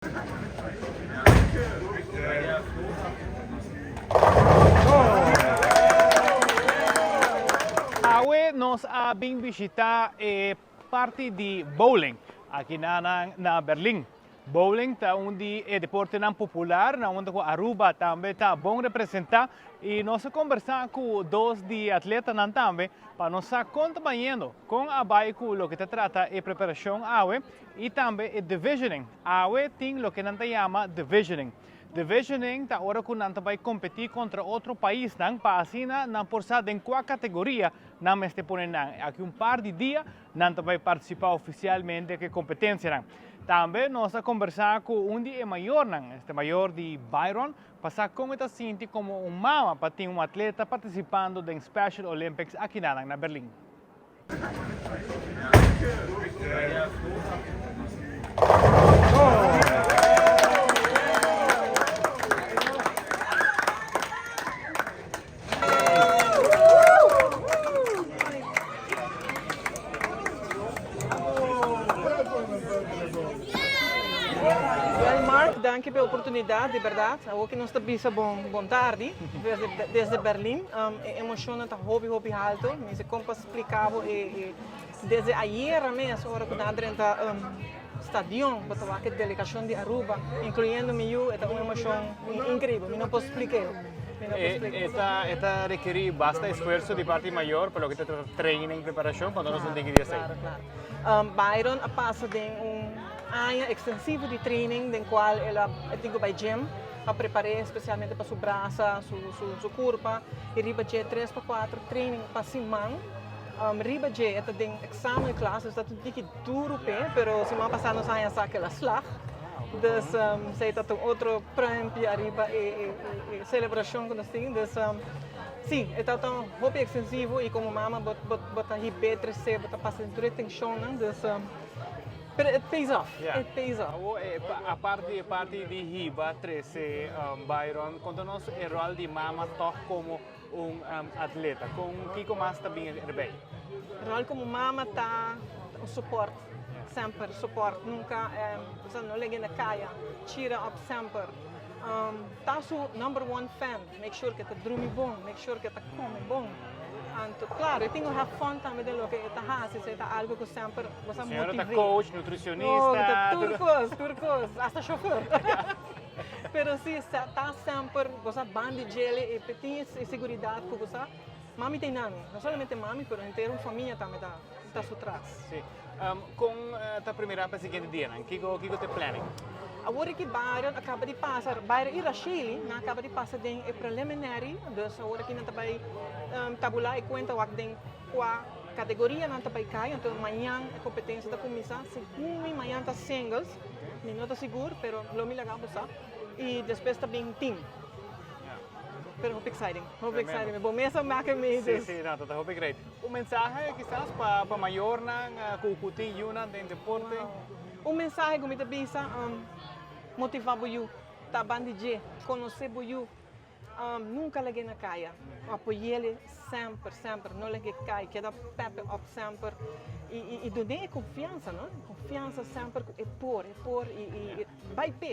Awe nos a bin bishita e parti di bowling aki na na Berlin. Bowling ta un di e deportenan popular na unda ku Aruba tambe ta bon representa y nos a combersa cu dos di e atletanan tambe pa nos sa con ta bayendo, con a bay cu loke ta trata e preparacion awe y tambe e divisioning. Awe tin loke nan ta yama divisioning. Divisioning ta ora cu nan ta bay competi contra otro paisnan pa asina nan por sa den cua categoria nan mester pone nan. Aki un par di dia nan ta bay participa oficialmente cu e competencianan. Tambe nos a combersa cu un di e mayornan, este mayor di Byron, pa sa con e ta sinti como un mama pa tin un atleta participando den Special Olympics akinanan na Berlin. Well Mark, danki pa e oportunidad, di berdad. Awor ki nos ta bisa bon bon tardi desde desde Berlin. E emocionnan ta hopi hopi halto. Mi si kon pa splica bo e e desde ayera mes ora ku nan a drenta stadion bo ta wak e delegacion di Aruba, incluyendo mi yu, e ta un emocion increibel. Mi no por splik'é. Mi no por splik'é. E ta e ta rekerí basta esfuerso di parti mayor pa loke ta trata training, preparacion, cuando nos un diki di esei. Claro, claro. Byron a pasa den un aña extensivo di training den cual el a tin cu bay gym pa prepar'é especialmente pa su brasa, su su su curpa y riba dje tres pa cuatro training pa siman. Riba dje e ta den examen klas, dus dat un tiki duru p'e, pero siman pasá nos a haña sa ku el a slag. Dus esei ta un otro pruimpje ariba e selebrashon ku nos tin. Dus si, e tabata hopi ekstensivo i komo mama bo bo ta hib'é tres'é, bo ta pasa den tur e tenshonnan. Dus, pero it pays off, it pays off. Awor apart di e parti di hiba trese Byron, konta nos e ròl di mama tòg komo Un atleta, con kico mas ta bin erbij? Rol como mama ta un support, semper support, nunca bo no lege na caya, cheer up semper. Ta su number one fan, make sure cu e ta drumi bon, make sure cu e ta come bon. Anto claro e tin cu have fun tambe den loke e ta haci, esey ta algo cu semper bo sa motive. Señora ta coach, nutricionista. Oh, tur cos, tur cos, hasta chauffeur. Pero si ta semper bo sa ban di djele e pe tin e seguridad cu bo sa mami ta inami. No solamente mami pero henter un famia tambe ta ta su tras. Si. Con ta primera pa e siguiente dianan? Kico kico ta e planning? Awor aki Byron a caba di pasa, Byron y Rashely nan a caba di pasa den e preliminary, dus awor aki nan ta bay tabula e cuenta wak den cua categoria nan ta bay cay, anto mañan e competencia ta cuminsa, segun mi mañan ta singles. Mi no ta sigur, pero lo mi laga bo sa. Y despues ta bin team. Pero hopi exciting, hopi exciting. Bo mes a maka mi. Sí, sí, no, ta hopi great. Un mensahe kisas pa pa mayornan cu cu tin yunan den deporte? Un mensahe cu mi ta bisa, motiva bo yu, ta bandi dje, conoce bo yu. Nunca lag'é na caya. Apoy'é semper, semper. No lag'é cay, keda pep op semper. Y, y dun'é e confiansa, no? Confiansa semper cu e por, e por y, y bay p'e.